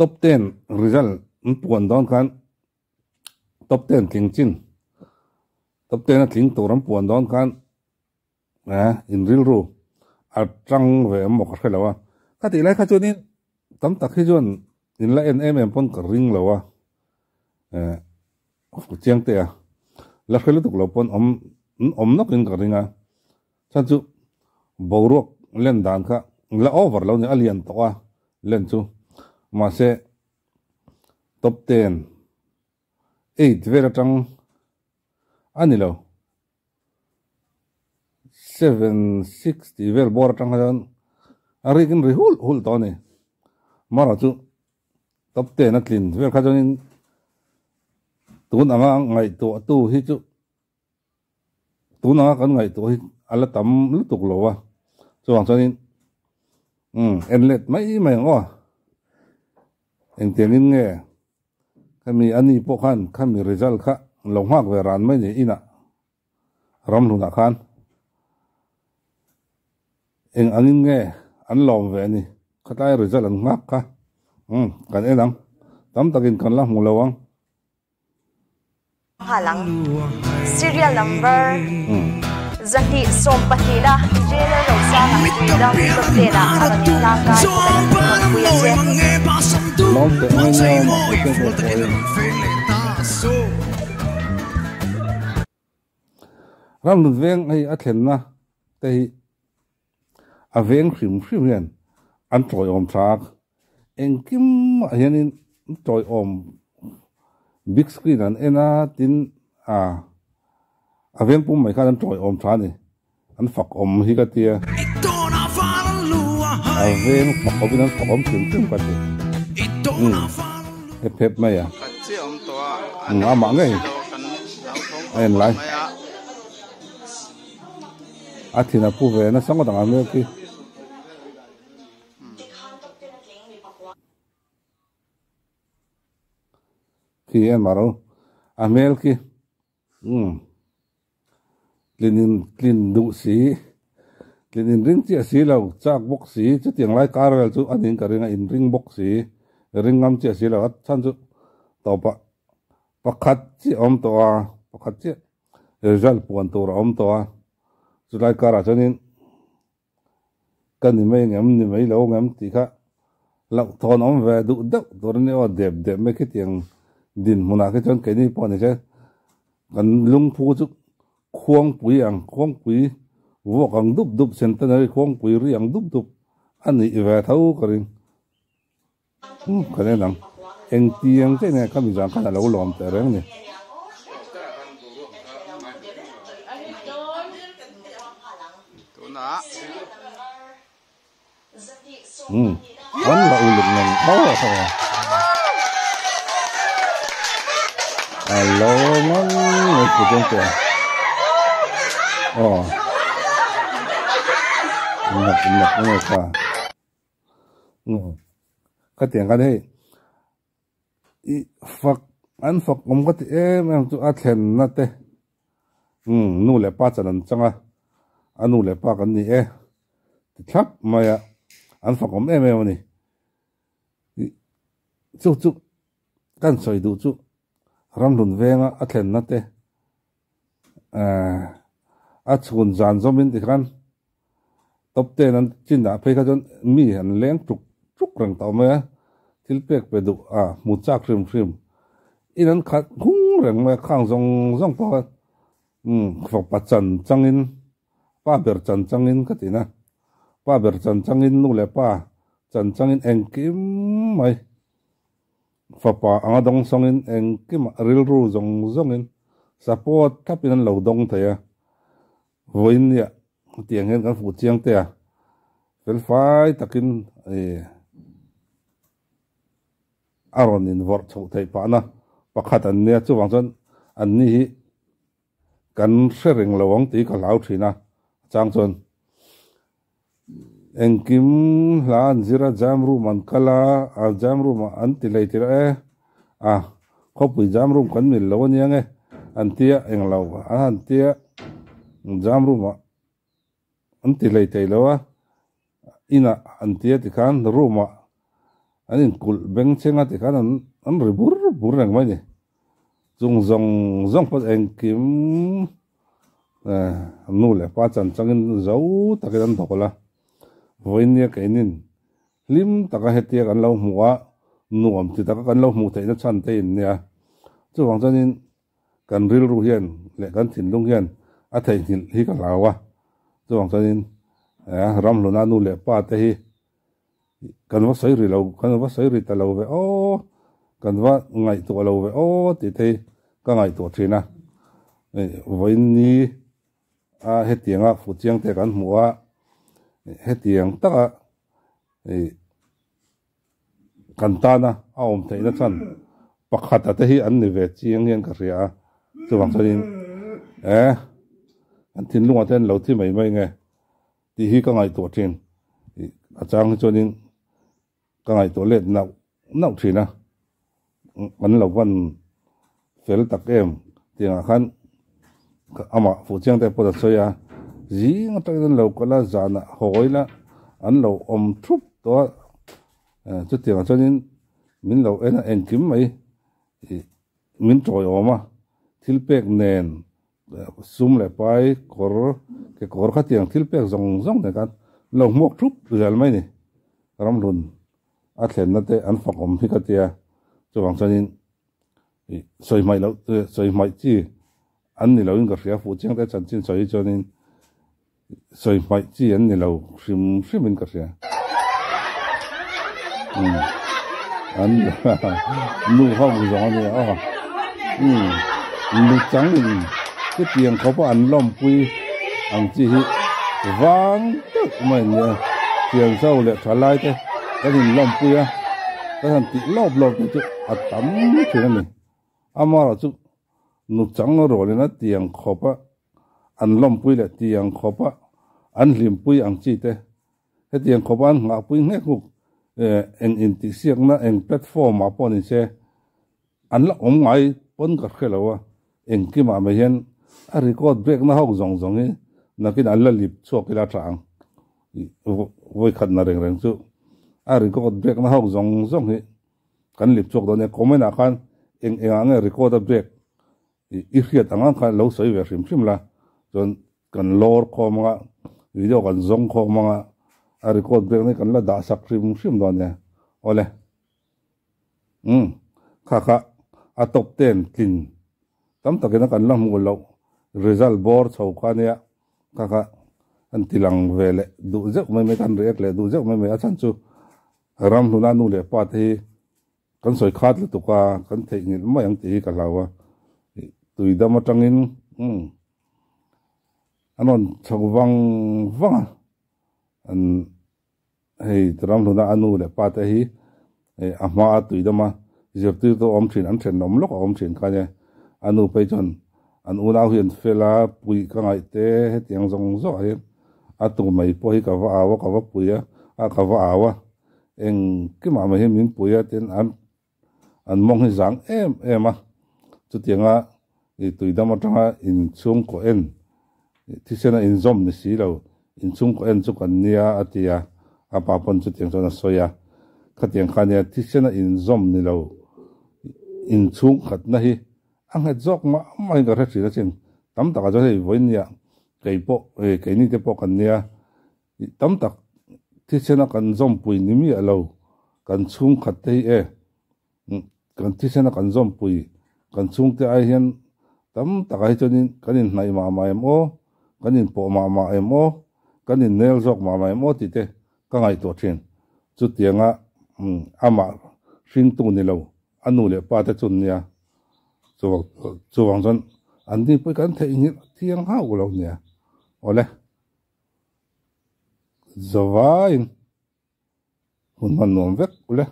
Top ten result an puan dawn khan top ten tling chin top ten a tling tur an puan dawn khan eh in rilru a tang ve em maw ka hre lo a. Ka tih lai kha chuanin tam tak hi chuan in la en em em pawn ka ring lo a eh chiang te a la hre lutuk lo pawn awm awm nawk in ka ring a. Chuan chu boruak len dan kha la over lo ni a lian tawh a len chu mahse top ten eight vel atang a ni lo seven six tih vel bawr atang kha chuan a rik in ri hulh hulh tawh a ni marawh chu top ten a tlin vel kha chuanin tun anga ngaihtuah tu hi chu. Tuna kan ngaihtuah hi a la tam lutuk lo a, chuvang chuanin umm en let mai mai ang aw. Engtiangin nge khami a ni pawh khan khami result kha lo nghak ve ran mai ni inah ramhlunah khan eng angin nge an lawm ve a ni khatlai result an nghak kha umm kan en ang tam takin kan la hmu lo ang. Nghal ang. Serial number 220 na Jailer Rosanga Tuidam Dawtena a rawn inhlangkai bawk a ni tih rawn pui a che. Ramlut veng hei a thlenna te hi a veng hrim hrim hian an tawiawm tha Engkim ah hianin tawiawm big screen an en a tin ah a veng pum mai khan an tawiawm tha a ni an fak awm hi ka tia a veng fak awm in an fak awm hrim hrim ka ti umm hep hep mai a umm amah ngei a en lai a thin a pu ve nasa ngawt ang a hmel khi. Khi en mah ro a hmel khi umm tlin in tlin duh si tlin in ring chiah si lo chak bawk si chutiang lai kar vel chu a ning ka ring a in ring bawk si ring ngam chiah si lo a chhan chu tawpah pakhat chiah a awm tawh a pakhat chiah result puan tur a awm tawh a chulai karah chuanin. Ka ni mai ngem, ni mai lo ngem tih kha hlauhthawn awm ve duh deuh tur a ni aw, dep dep mai khitiang dinhmunah khi chuan keini pawh ni se kan lungphu chu khuangpui ang, khuangpui vuak ang dup dup, centenary khuangpui ri ang dup dup a nih ve tho ka ring. Kan en ang. Engtiang che nge ka mizang khan a lo lawm teh reng ni. Umm an la uluk ngang tho a tho a. A lo ngang mai chu chuan teh a. Aw. Nak nak nge kha. Khatiang khan hei i fak an fak awm ka ti em em chu a thlenna te umm nu leh pa chan an chang a a nu leh pa kan ni e ti thlap mai a an fak awm em em a ni ih chu chu kan sawi duh chu ramhlun venga a thlenna te A chhun zan zawmin tikhan top ten an chin ah phei kha chuan mi an leng tuk tuk reng tawh mai a, thil pek pe duh a hmu chak hrim hrim in an khat hung reng mai a khang zawng zawng pawh kha umm fapa chan changin pa ber chan changin ka ti na pa ber chan changin nu leh pa chan changin engkim mai. Fapa anga dawng sawngin engkimah rilru zawng zawngin support thlapin an lo dawng thei a, vawiin nia tiang hian kan fuh chiang te a, felfai takin ih a rawn invawrh chhoh theih pahna pakhat an nia, chuvang chuan anni hi Kan hre reng lo ang tih ka hlau thin a, a chang chuan engkim hla an zir a, jam room an kal a, a jam room ah an ti hlei tir a, e a khawpui jam room kan mil lo a nia nge an tia englo an han tia jam room ah an ti hlei thei lo a, inah an tia tikhan room ah. An inkulh bengchheng a tikhan an an ri bur bur reng mai a ni. Chung zawng zawng pawh engkim eh nu leh pa chan changin zo takin an dawl a. Vawinia keinin hlim taka hetia kan lo hmuh a, nuam ti taka kan lo hmuh theihna chhan te in nia. Chuvang chuanin kan rilru hian leh kan thinlung hian a theihnghilh hi ka hlau a. Chuvang chuanin eh ramhluna nu leh pa te hi Kan va sawi ri lo, kan va sawi ri ta lo ve aw, kan va ngaihtuah lo ve aw tih te hi ka ngaihtuah thin a. Vawiin ni a hetianga fuh chiang te kan hmuh a, hetiang taka kan tana a awm theihna chuan pakhata te hi an ni ve chiang hian ka hria a, chuvang chuanin eh an thinlungah te an lo thi mai mai nge. Tih hi ka ngaihtuah thin. A chang hi chuanin ka ngaihtuah let nauh nauh thin a, an lo van fel tak em tiangah khan amah fuhchiang te pawh a sawi a, zing atangin an lo kal a, zanah haw ila an lo awm thup tawh a, chutiangah chuanin min lo en a engkim mai min tawiawm a, thil pek nen Sum leh pai kawr ke kawr kha tiang thil pek zawng zawng nen khan lo hmuak thup zel mai ni. Ramhlun a thlenna te an fak awm hi ka tia, chuvang chuanin ih sawi hmaih loh sawi hmaih chi an ni loin ka hria, fuh chiang te chanchin sawi hi chuanin sawi hmaih chi an ni lo hrim hrimin ka hria. Umm an nu ho zawng a nia aw umm nu changin chutiang khawpa an lawmpui ang chi hi vang deuh mai a nia thian zo leh thalai te kan in lawmpui a kan han tih lawp lawp te chu a tam thin a ni amaherawh chu nu chang rualin a tiang khawpa an lawmpui leh tiang khawpa an hlimpui ang chi te hetiang khawpa an nghahpui nghek nghuk eng intihsiakna eng platform ah pawh ni se an la awm ngai pawn ka hre lo a, engkimah mai hian a record break na ho zawng zawng hi nakin an la lip chhuak ila tha ang vawikhat na reng reng chu a record break na ho zawng zawng hi kan lip chhuak dawn nia comment ah khan eng engah nge record a break I hriat ang ang kha lo sawi ve hrim hrim la, chuan kan lawr khawm anga, video kan zawng khawm anga, a record vek na hi kan la dah sak hrim hrim dawn nia. Awle. Umm, kha kha a top ten tlin tam takin a kan la hmuh loh result bawr chho kha nia, kha kha an ti lang ve leh duh zeuh mai mai, kan react leh duh zeuh mai mai, a chhan chu Ramhluna nu leh pa te hi Kan sawi khat lutuk a, kan theihnghilh mai ang tih hi ka hlau a, tui dam atangin umm an rawn chho vang vang a, an hei ramhluna a nu leh pa te hi a hma a tui dama zirtirtu a awm thin an thenawm lawk a awm thin kha nia, a nu phei chuan an unau hi an fel a, puih ka ngaih te hetiang zawng zawng ah hian a tu mai pawh hi ka va au a ka va pui a, a ka va au a. Engkimah mai hi min pui a tin an an mawng hi zang em em a, chutianga ih tuidam atanga inchhungkaw en thisena inzawm ni si lo, inchhungkaw en chu kan nia a ti a, a pa pawn chutiang chuan a sawi a, khatiang kha nia thisena inzawm ni lo inchhungkhatna hi a nghet zawk mah mahin ka hre thin asin, tam takah chuan hei vawinia kei pawh keini te pawh kan nia. Tam tak thisena kan zawmpui ni miah lo, kan chhungkhat te hi e, kan thisena kan zawmpui kan chhungte ai hian tam takah hi chuanin kan inhnaih mah mah em aw, kan inpawh mah mah em aw, kan innel zawk mah mah em aw tih te ka ngaihtuah thin. Chutianga amah hringtu ni lo, a nu leh pa te chun nia, chuvang chuan an ni pawh hi kan theihnghilh thiang hauh lo nia. Awle. Zavaiin hun hman nuam vek ule.